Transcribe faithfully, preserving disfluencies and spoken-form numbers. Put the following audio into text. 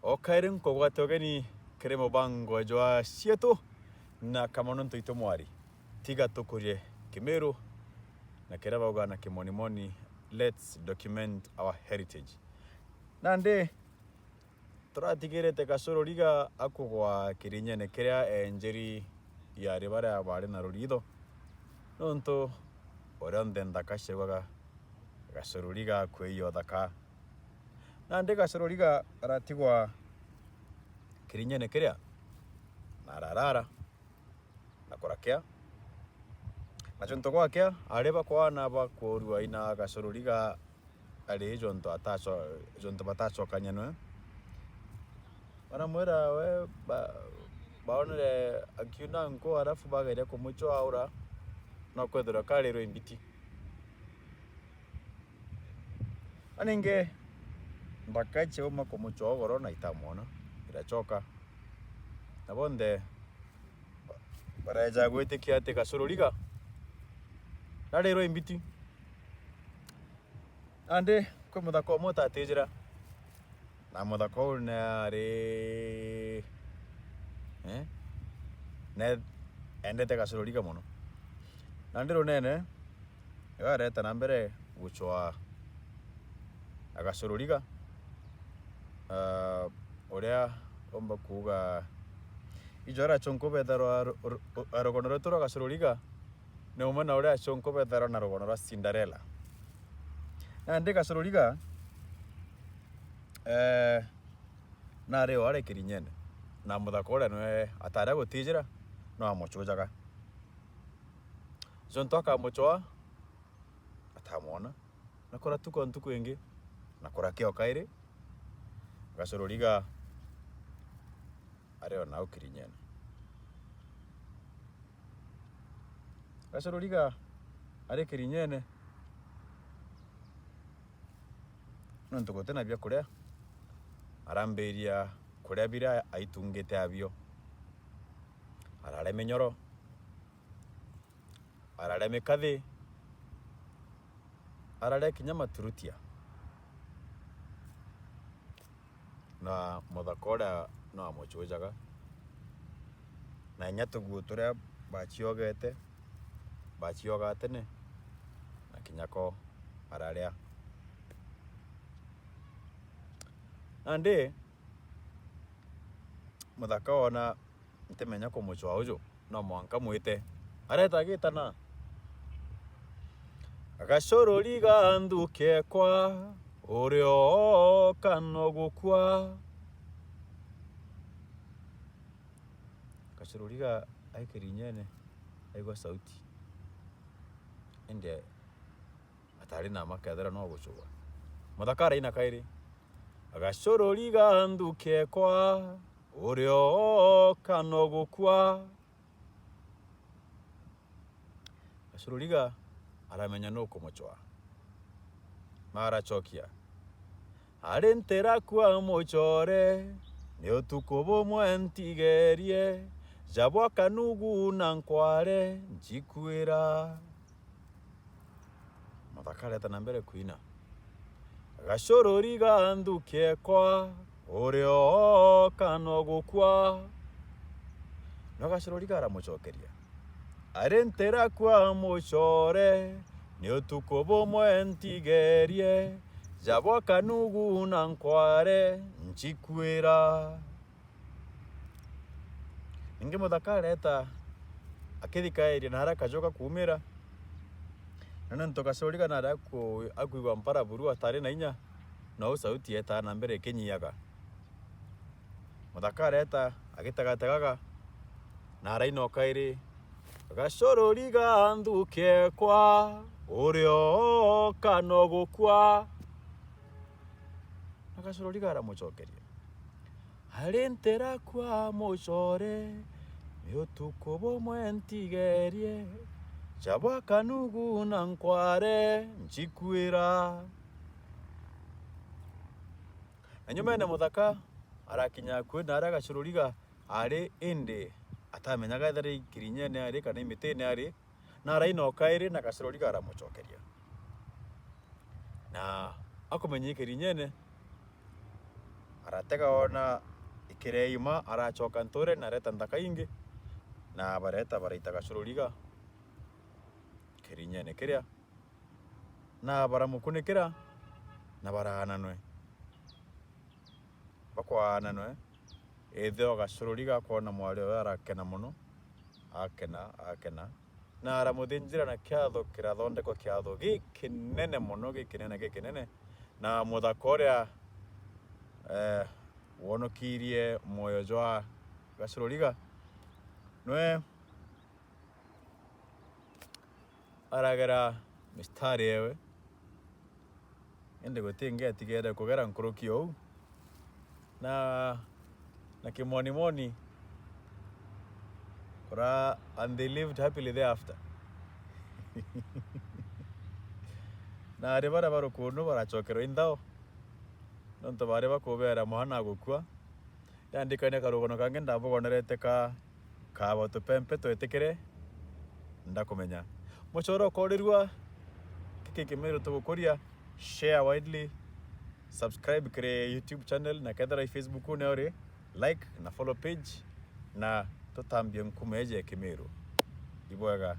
O kairi nkugwate ugeni kiri mubango jwa cietu na Kamano Ntoito Mwari. Tiga tukurie Kimiru na kiria bauga na kimonimoni, let's document our heritage. Nandi turatigirite Gacururiga akugwa kirinyene kiria enjeri yari baria bari na ruritho, nontu uria onthe nthaka ciaugaga Gacururiga akui yo thaka. Nandi Gacururiga aratigwa kirinyene kiria na ararara na kurakea. Na juntu gwakea ari bakwana bakurua ina Gacururiga ari juntu ataco-, juntu batacokania nwe. Baramwira we ba-, baonere akiuna nku, arafu bageria kumucwaa aura, no kwithirwa karirwe imbiti. Na ningi nthaka ciauma kumucwaa ugoro na itamwona, iracoka. Na bonthe bareja gwitikia ati Gacururiga narirwe imbiti. Nandi kwi muthaka umwe utatijira, na muthaka uu nari, eh, ne endete Gacururiga mono. Nandi runene, iwe areta na mbere gucwaa na Gacururiga, ah, uria umba kuuga ijo aria acunku betharwa ru-, ru-, ru-, rugono rwetu rwa Gacururiga ni umwe na uria acunku betharwa na rugono rwa Cinderella. Nandi Gacururiga, eh, nari o ari kirinyene, na muthaka uria nwe atari agutijira, no amucujaga. Juntu akamucwaa, atamwona. Na kuratuka ntuku ingi, na kurakea o kairi, Gacururiga ari o nau kirinyene. Gacururiga ari kirinyene, nontu guti na bia kuria, arambiria kuria biria aitungite abio. Araria minyoro, araria mikathi, araria kinya maturutia. Na muthaka uria no amucujaga, na inya tuguo turia baciogete, baciogaa tene, na kinya ko araria. Nandi muthaka oona ntimenya kumucwaa uju, no mwanka mwite. Areta agitana, "Gacururiga nthuki ekwa, uri o kana ugukua." Gacururiga ai kirinyene, aigua sauti. Indi atari na ma kethira no gucua. Muthaka araina kairi, "Gacururiga nthuki ekwa, uri o kana ugukua." Gacururiga aramenya nukumucwaa. Na aracokia, "Ari ntira kua mucore, ni utuku bumwe ntigerie, ja bwa kanugu na nkware njikwira." Muthaka areta na mbere kwina, "Gacururiga nthuki ekwa, uri o kana ugukua." No Gacururiga aramucokeria, "Ari ntira kua mucore, ni utuku bumwe ntigerie, ja bwa kanugu na nkware nchikwira." Ningi muthaka areta akithikairia na aria kajuka kuumira. Na nontu Gacururiga nari aku-, akwigua mpara buru atari na inya, nou sauti yetaa na mbere ikinyiaga. Muthaka areta agitegategaga, na araina o kairi, "Gacururiga nthuki ekwa, uri o kana ugukua." Na Gacururiga aramucokeria, "Ari ntira kua mucore, ni utuku bumwe ntigerie, ja bwa kanugu na nkware nchikwira." Na nyumene muthaka arakinya akui na aria Gacururiga ari, indi atamenyaga ethira i kirinyene ari kana i mitine ari, na araina o kairi na Gacururiga aramucokeria. Na akumenya i kirinyene, Atega ona ikireima, aracoka nture na areta nthaka ingi, na bareta baraita Gacururiga kirinyene kiria, na baramukunikira na baraananwe. Bakwaananwe, ithe o Gacururiga akoona mwari oyo arakena mono, akena, akena, na aramuthinjira na kiatho kirathondekwa, kiatho gikinene mono, gikinene, gikinene, na muthaka uria, eh, wonokirie mwoyo jwa Gacururiga, nwe aragera mistari ewe, indi guti ingi atigere kugera nkuruki ou. Na, na kimonimoni, kura, and they lived happily thereafter. Na ari baria barukundu baracokerwa inthao, nontu bari bakubera mwana agukua. Yandikania karugano kangi ndabugonerete ka, kaba tupempe twetikire ndakumenya. Muchoro ukorirua, kiki Kimiru tugukuria, share widely, subscribe kiri YouTube channel, na kethira i Facebook ne uri, like na follow page, na tutambie nkuma iji ya Kimiru. Ibwega.